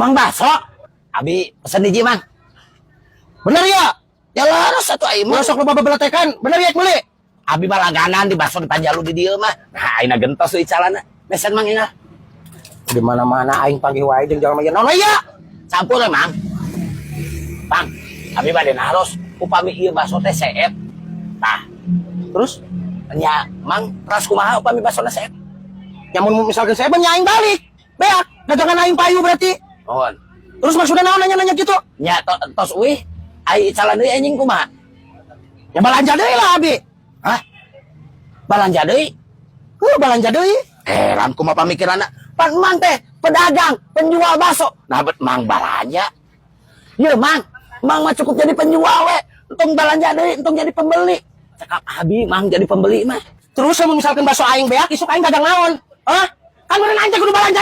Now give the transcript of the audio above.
Mang, baso. Abi pesen hiji, Mang. Bener ya? Ya leres atuh aing mah. Ulah sok loba bebeletekan. Bener ya meuli? Abi mah langganan di baso di Panjalu di dieu mah. Nah, ayeuna gentos euy calana. Mesen, Mang, ingat. Di mana-mana aing panggih wae jeung jalma ieu. Naon ya? Campur we, Mang. Mang, abi bade naros upami ieu baso teh seep. Tah, Terus nya Mang teras kumaha upami basona seep? Nya mun misalkan saya nya aing balik. Beak, dagangan aing payu berarti. Mohon. Terus maksudnya naon nanya-nanya gitu? Nya tos uih ai icalan deui anjing kumaha? Ya balanja deui lah abi. Hah? Balanja deui? Heuh, balanja deui. Heran kumaha pamikiranna. Pan Mang teh pedagang, penjual bakso. Nah, bet Mang balanja. Ye Mang, Mang mah cukup jadi penjual we. Entong balanja deui, entong jadi pembeli. Cakap abi Mang jadi pembeli mah. Terus mun misalkan bakso aing beak, isuk aing dagang naon? Hah? Kan meureun aing teh kudu balanja.